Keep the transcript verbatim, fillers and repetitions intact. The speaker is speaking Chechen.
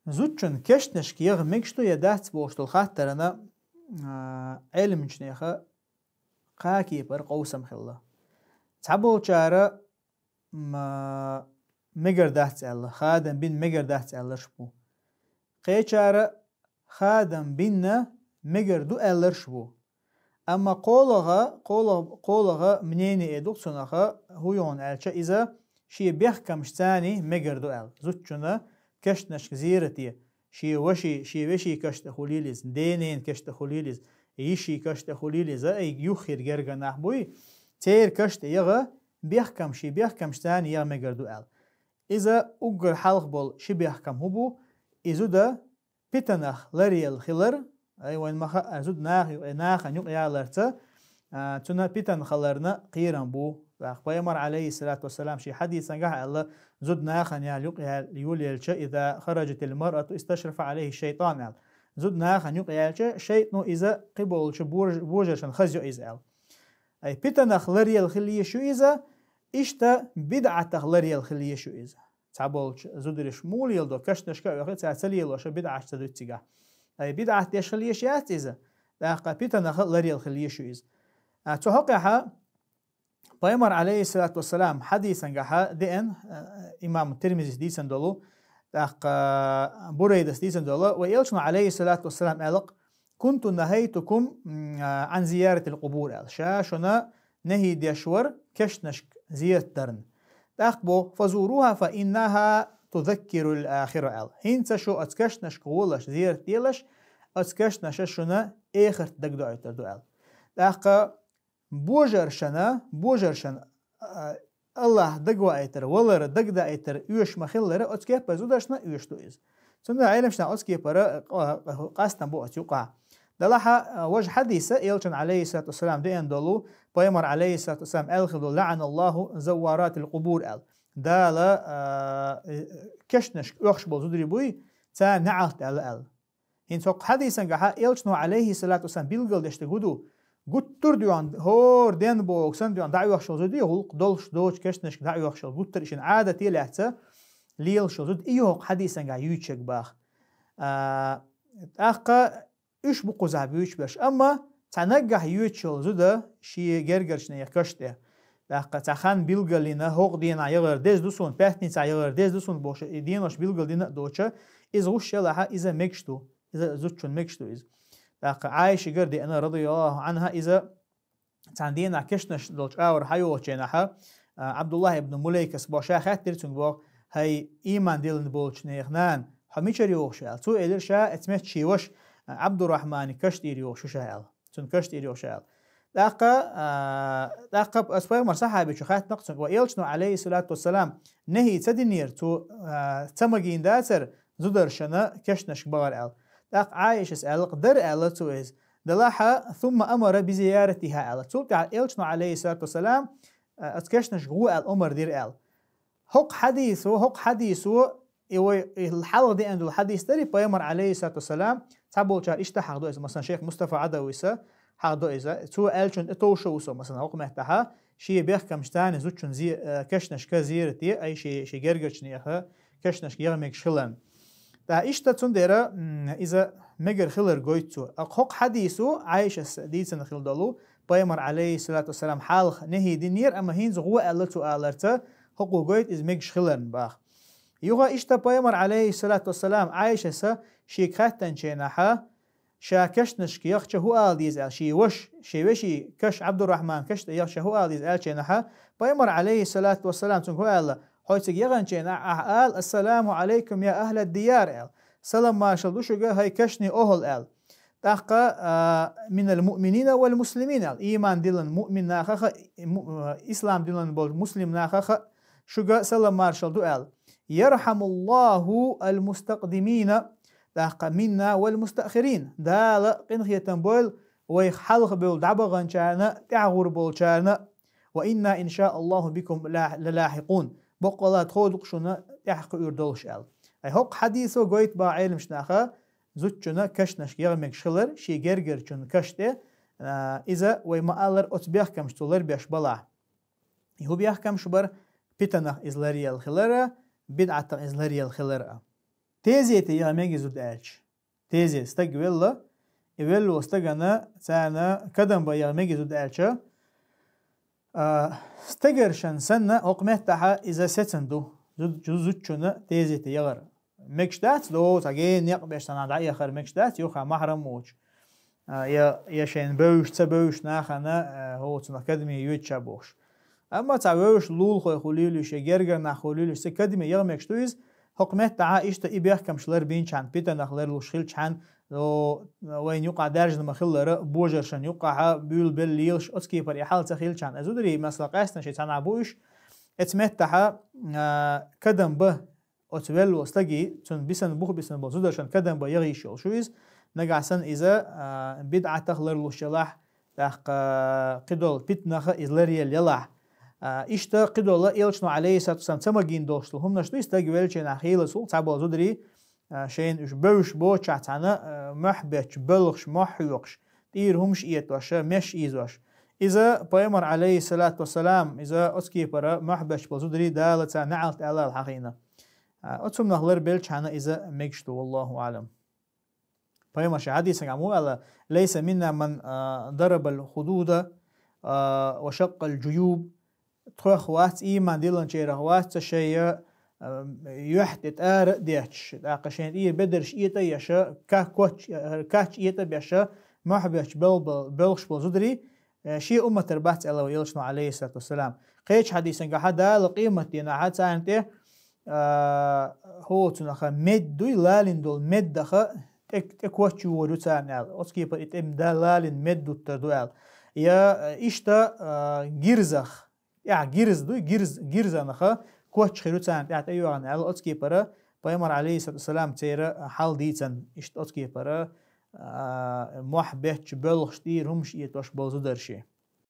Зудчун кешнашка яха мегаш ду е дац бохуш долу хаттарана, а, Ӏелимчунеха кхаа кепара къовсам хилла. Цхьаболчара, м, а, мегар дац аьлла, хадам бина мегар дац аьлларш бу. Кхечара хадам бина мегар ду аьлларш бу. Амма кхолагӀа, кхолагӀа, кхолагӀа мнение э ду цунаха, хӀун ю хьуна аьлча, иза шен бехкамашца мегар ду аьлла. Зудчунна кешнашка зерате, шен ваши, шен веши каш тӀе хуьлийла иза, ден-ненан каш тӀе хуьлийла иза, йиши каш тӀе хуьлийла иза, ай юххера гергара нах буй, церан каш тӀе яха бехкам, шен бехкамашца яха мегар ду аьлла. Иза уггар хьалха болу ши бехкам хӀун бу, и зуда питанах ларъелла хилар, ай вайн ма хаьа, зуда наха юкъе, нахана юкъаяларца, а, цуьнан питана хиларна кхерам бу. ТӀаккха Пайхамар, алейхиссалату вассалам, шен хьадисангахь аьлла, зуда нахана ял юкъаял-, йолаелча, иза хараджатил маръату исташрафа алейхи шайтан аьлла. Зуда нахана юкъаяьлча, шайтано иза кхиболчу бож-, божаршна хаза йо иза аьлла. Ай питанах ларъелла хила езаш ю иза, иштта бидӀатах ларъелла хила езаш ю иза. Цхьаболчу зударша муха леладо, кешнашка а оьхий, цара ца лелоша бидӀаташ ца дуьту цигахь. Ай, бидӀат деш хила езаш яц иза, тӀаккха питанаха ларъелла хила езаш ю иза. А, цу хьокъехьа Пайхамар, алейхиссалату вассалам, хьадисангахьа деана, а, имам Тирмизис дийцина долу, тӀаккха Бурайдас дийцина долу, вай элчано, алейхиссалату вассалам, аьлла-кх: «Кунту нахайтукум, м, а, ан зияратил къубур», аьлла. Ша шуна нахӀи деш вара кешнашка зерат дарна. ТӀаккха боху: «Фазуруха, фа иннаха тузаккирул ахира», аьлла. ХӀинца шу оцу кешнашка гӀолаш, зерат делаш, оцу кешнаша шуна эхарт дагадоуьйтур ду аьлла. ТӀаккха божаршна, божаршна, а, Аллах дагаваийтар, валар, дагадаийтар оьшуш ма-хиллара, оцу кеппара зударшна оьшуш ду иза. Цундела Ӏеламнаха оцу кеппара, а, къа-, къа-, къастам бу оцу юкъахь. Делахь а, а, важа хьадиса, элчан, алейхиссалату вассалам, деана долу, Пайхамар, алейхиссалату вассалам, аьлла хила долу: «ЛаӀаналлаху завваратил къубур», аьлла. Дала, а, э, кешнашка оьхуш болу зударий буй, царна неӀалт аьлла аьлла. ХӀинца хӀокху хьадисангахьа элчано, алейхиссалату вассалам, билгалдеш дерг хӀун ду? Гуттар а дуьйхьа, хӀора ден боху санна дуьйхьа дӀаоьхуш йолу зуда, гӀуллакх долуш доцу кешнашка дӀаоьхуш йолу, гуттар а шина Ӏадате лаьцна лелаш йолу зуда, и ю хӀокху хьадисангахь юьйцург боху. А, тӀаккха уьш бу кхузахь буьйцуш берш. Амма цхьа наггахь йоьдуш йолу зуда шен гергарчу нехан каш тӀе. ТӀаккха цхьа хан билгалйина, хӀокху дийнахь яхар деза ду суна, пятницахь яхар деза ду суна бохуш, и денош билгалдина а доцуш, иза гӀуш елахь а, иза мегаш ду. Иза зудчун мегаш ду иза. ТӀаккха Ӏайшигара деана, радияллаху Ӏанха, иза цхьана дийнахь кешнаш долчу агӀор хьайогӀучу хенахьа, а, Абдуллах ибн Мулейкас боху, ша хаьттира цуьнга боху: «ХӀай, ийман диллина болчу нехан нана, хьо мичара йогӀуш ю?» аьлла. Цо элира, ша эцу меттехь шен ваша, а, Абдуррахманан каш тӀера йогӀуш ю ша аьлла. Цуьнан каш тӀера йогӀуш ю аьлла. ТӀаккха, а, тӀаккха аса пайхамар сахьабичу хаьттина-кх цуьнга: «Ва элчано, алейхиссалату вассалам, нахӀи ца динера, цо, а, ца магийна дацара зударшна кешнашка бахар?» аьлла. ТӀаккха Ӏайшас аьлла-кх: «Дара», аьлла цо иза. Делахь а, «сумма амара би зияратиха», аьлла. Цул тӀаьхьа элчано, алейхиссалату вассалам, а, оцу кешнашка гӀо аьлла омар дира аьлла. ХӀокху хьадисо, хӀокху хьадисо, и вай, и хьалха деана долу хьадис дарий, пайхамар, алейхиссалату вассалам, цхьаболчара иштта хьахдо иза, масалан, шейх Мустафа Ӏадависа хьахдо иза. Цо аьллачунна тӀе товш ву со, масалан, хӀокху меттехьа, шен бехкамашца зудчун зе-, э, кешнашка зерате, ай шен, шен гергарчу нехан кешнашка яха мегаш хиларна. ТӀаккха иштта цундела, м, иза мегар хилар гойту цо. ТӀаккха хӀокху хьадисо, Ӏайшас дийцина хила долу, пайхамар, алейхиссалату вассалам, хьалха нахӀи динера, амма хӀинца гӀо аьлла цо аларца, хӀокхо гойту иза мегаш хиларна боху. Юха иштта пайхамар, алейхиссалату вассалам, Ӏайшаса шега хаьттинчу хенахьа, ша кешнашка яхча хӀун ала деза аьлла, шен ваша, шен вешин каш, Абдуррахманан каш тӀе яхча хӀун ала деза аьллачу хенахьа, пайхамар, алейхиссалату вассалам, цуьнга хӀун аьлла: «Хьо цига яханчу хенахь ахьа ала: „Ассаламу алейкум, я ахьлад дияр“», аьлла. «Салам маршалла ду шуьга, хӀай кешнийн охӀла», аьлла. ТӀаккха, а, «минал муъминина вал муслимин», аьлла. Ийман диллина муъмин нахах а, му-, а, ислам диллина болчу муслим нахах а шуьга салам маршалла ду аьлла. «Ярхамуллаху ал мустакъдимина», тӀаккха «минна вал мустаъхирин». Дала къинхетам бойла вайх хьалха бевлла дӀабаханчарна, тӀаьхьа гӀур болчарна. «Ва инна, иншааллаху, бикум ла-, лалахьикъун». Баккъалла тхо ду-кх шуна тӀаьхьа кхуьур долуш аьлла. Ай хӀокху хьадисо гойту боху Ӏеламнаха зудчунна кешнашка яха мегаш хилар, шен гергарчун каш тӀе, а, иза вай ма-аллара оцу бехкамашца ларбеш балахь. И хӀун бехкамаш бара, питанах иза ларъелла хилар а, бидӀатах иза ларъелла хилар а. Тезете яха меги зуда аьлча. Тезет стаг велла, и велло стагана царна кадам ба яха меги зуда аьлча, а, стагаршан санна окх меттаха иза сецан ду, зуд-, зу-, зудчуна тезете ягар. Мегаш дац, до, ца гей некъ беш санна дӀа яхар мегаш дац, юха махрам моча. А, я, я шайн бевш, ца бевш нахана, а, хоцунах кадаме йойтча бохш. Амма ца вевш лулхой хулилиш, я гергар нах хулилиш, ца кадаме ягмекш ду из, хокх меттаха ишта и бехкамш лар бинчан, питанах лар луш хилчан, до, вайн юкъа даржна ма хиллара, божаршан юкъаха, бюл бел лилш, оцкипар и хал ца хилчан. Азудри, масла, къастна ши цана буиш, эц меттаха, а, кадам ба, оц велло стаги, цун бисан бух бисан бол зударшан кадам ба ягиш йол шу из, нагасан иза, а, бидъатах лар луш ялах, тахка, а, кидол питнаха из лар ел ялах. А, ишта кидола элчну алейхиссалату вассалам ца магин долшла, хумнаш ду стаг велчена хила сул, ца бол зудри, а, шейн уж бевш боча цана, а, мохбеч, белхш, мохюкш, тир хумш иетоша, меш изош. Иза пайгамбар алейхиссалату вассалам, иза оцкипара мохбеч бол зудри дала ца наалт алал хахина. А, оцумнах лар белчана иза мегш ду, валлаху алам. Пайгамбар ши хадисан аму ала: «Лейса минна ман, а, дарабал худуда, а, ва шаккал джуюб». Тхох вац, иман дилан черах вац, ца шея, а, юхьте тара дечш, тахка шейн тир бедарш иета яша, ка коч, а, кач иета беша, мохбеч бел, бел, белхш бол зудри, э, ши умматар бац алла ва элчну алейхиссалату вассалам. Кхеч хадисан гаха дала къимат дина ха царна те, а, хоцунаха мед дуй, лалин дол меддаха, тек, тек вачу ворю царна ал. Оцкипар и тем да лалин мед дуттар ду ал. Я, э, ишта, а, гирзах, я гирз дуй, гирз, гирзанаха, коч хиру царна тя тя юган ал, оцкипара, пайгамбар алейхиссалату вассалам цера хал дицан, ишта оцкипара, а, мохбеч, белхш, тир хумш иетош бол зударши.